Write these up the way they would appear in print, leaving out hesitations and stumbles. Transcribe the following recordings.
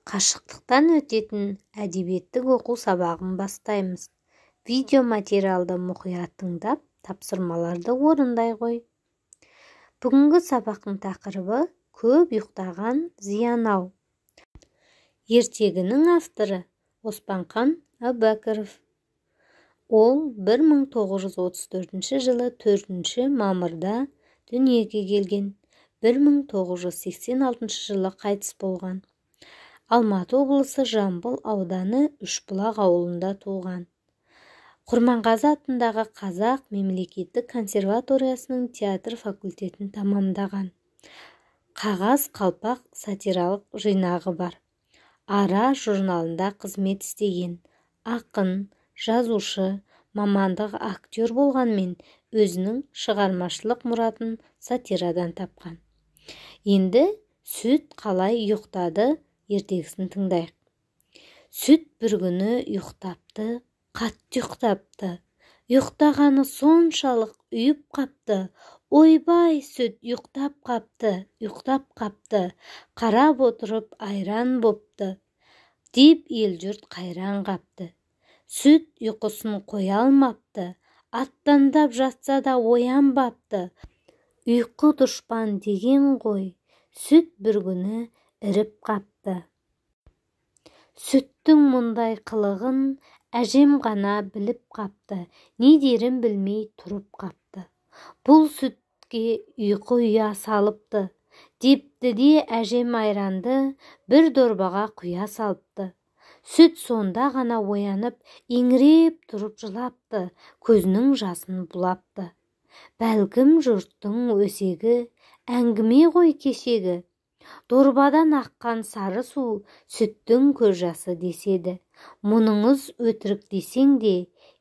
Қашықтықтан өтетін әдебиеттік оқу сабағын бастаймыз. Видеоматериалды мұқият тыңдап, тапсырмаларды орындай ғой. Бүгінгі сабақтың тақырыбы: «Көп ұйықтаған зиян-ау». Ертегінің авторы Оспанхан Әубәкіров. Ол 1934 жылы 4 мамырда дүниеге келген, 1986 жылы қайтыс болған. Алматы облысы, Жамбыл ауданы, Үшбұлақ ауылында туған. Құрманғазы атындағы Қазақ мемлекеттік консерваториясының театр факультетін тамамдаған. «Қағаз қалпақ» сатиралық жинағы бар. «Ара» журналында қызмет істеген. Ақын, жазушы, мамандығы актер болғанмен, өзінің шығармашылық мұратын сатирадан тапқан. Енді «Сүт қалай ұйықтады» ертегісін тыңдайық. Сүт бір күні ұйықтапты, қатты ұйықтапты. Ұйықтағаны соншалық, ұйып қапты. Ойбай, сүт ұйықтап қапты, ұйықтап қапты, қарап отырып айран бопты, деп ел жұрт қайран қапты. Сүт ұйқысын қоя алмапты, аттандап жатса да оянбапты. Ұйқы дұшпан деген ғой, сүт бір күні іріп қапты. Сүттің мұндай қылығын әжем ғана біліп қапты, не дерін білмей тұрып қапты. «Бұл сүтке ұйқы ұя салыпты», – депті де, әжем айранды бір дорбаға құя салыпты. Сүт сонда ғана оянып, еңіреп тұрып жылапты, көзінің жасын бұлапты. Бәлкім, жұрттың өсегі, әңгіме ғой кешегі. Дорбадан аққан сары су сүттің көз жасы деседі. Мұныңыз өтірік десең де,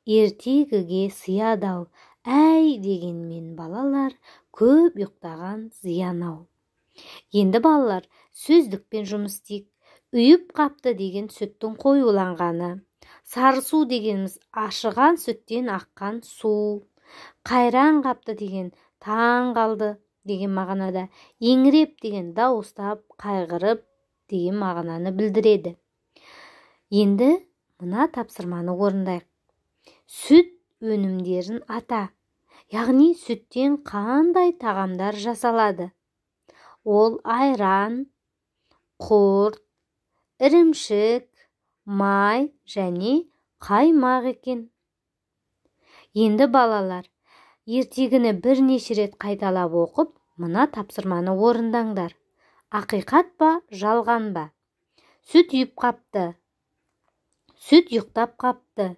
ертегіге сыяды-ау. Әй, дегенмен, балалар, көп ұйықтаған зиян-ау. Енді, балалар, сөздікпен жұмыс істейік. Ұйып қапты деген сүттің қоюланғаны. Сары су дегеніміз ашыған сүттен аққан су. Қайран қапты деген таң қалды деген мағынада. Еңіреп деген дауыстап, қайғырып деген мағынаны білдіреді. Енді мына тапсырманы орындайық. Сүт өнімдерін ата, яғни сүттен қандай тағамдар жасалады? Ол айран, құрт, ірімшік, май және қаймақ екен. Енді, балалар, ертегіні бірнеше рет қайталап оқып, мына тапсырманы орындаңдар. Ақиқат па, жалған ба? Сүт ұйып қапты. Сүт ұйықтап қапты.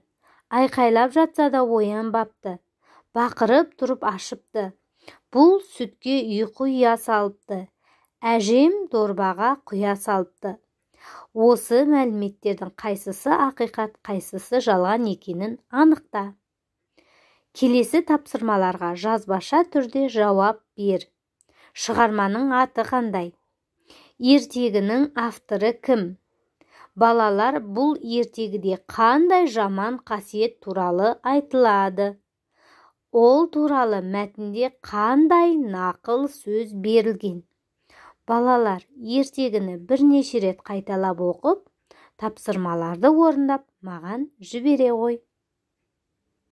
Айқайлап жатса да оянбапты. Бақырып тұрып ашыпты. Бұл сүтке ұйқы ұя салыпты. Әжем дорбаға құя салыпты. Осы мәліметтердің қайсысы ақиқат, қайсысы жалған екенін анықта. Келесі тапсырмаларға жазбаша түрде жауап бер. Шығарманың аты қандай? Ертегінің авторы кім? Балалар, бұл ертегіде қандай жаман қасиет туралы айтылады? Ол туралы мәтінде қандай нақыл сөз берілген? Балалар, ертегіні бірнеше рет қайталап оқып, тапсырмаларды орындап, маған жібере ғой.